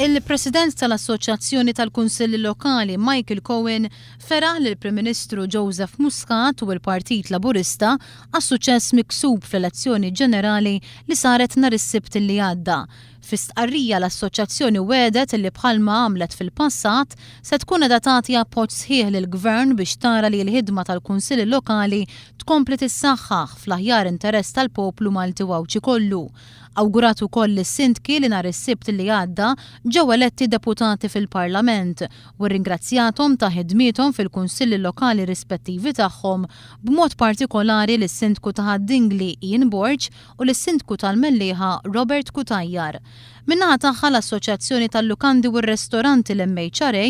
Il-President tal-Assoċjazzjoni tal-Kunsilli Lokali Michael Cohen feraħ lill-Prim Ministru Joseph Muscat u l-Partit Laburista għas-suċċess miksub fl-elezzjoni ġenerali li saret nhar is-Sibt li għadda. Fi stqarrija l-Assoċjazzjoni wegħdet li bħalma għamlet fil-passat se tkun qiegħda tagħti appoġġ sħiħ lill-Gvern biex tara li l-ħidma tal-Kunsilli Lokali tkompli tissaħħaħ fl-aħjar interess tal-poplu Malti u Għawdxi kollu. Awgurat ukoll lis-Sindki li nhar is-Sibt li għadda ġew eletti deputati fil-Parlament u rringrazzjathom ta' ħidmiethom fil-Kunsilli Lokali rispettivi tagħhom b'mod partikolari lis-Sindku ta' Ħad-Dingli Ian Borg u lis-Sindku tal-Mellieħa Robert Cutajar. Min-naħa tagħha l-Assoċjazzjoni tal-Lukandi u r-Restoranti l-MHRA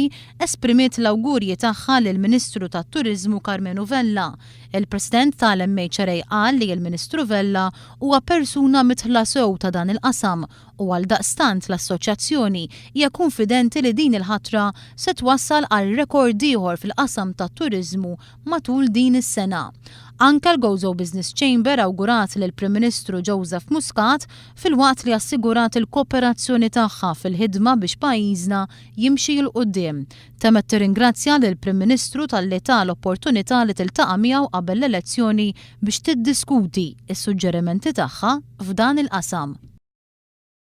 esprimiet l-awgurji tagħha lill-Ministru tat-Turiżmu Karmenu Vella. Il-President tal-MHRA qal li l-Ministru Vella huwa persuna midħla sew ta' dan il-qasam u għaldaqstant l-Assoċjazzjoni hija kunfidenti li din il-ħatra se twassal għal rekord ieħor fil-qasam tat-turiżmu matul din is-sena. Anke l-Gozo Business Chamber awgurat lill-Prim Ministru Joseph Muscat filwaqt li assigurat il-kooperazzjoni tagħha fil-ħidma biex pajjiżna jimxi 'l quddiem. Temmet tirringrazzja lill-Prim Ministru talli ta l-opportunità li tiltaqa' miegħu qabel l-elezzjoni biex tiddiskuti s-suġġerimenti tagħha f'dan il-qasam.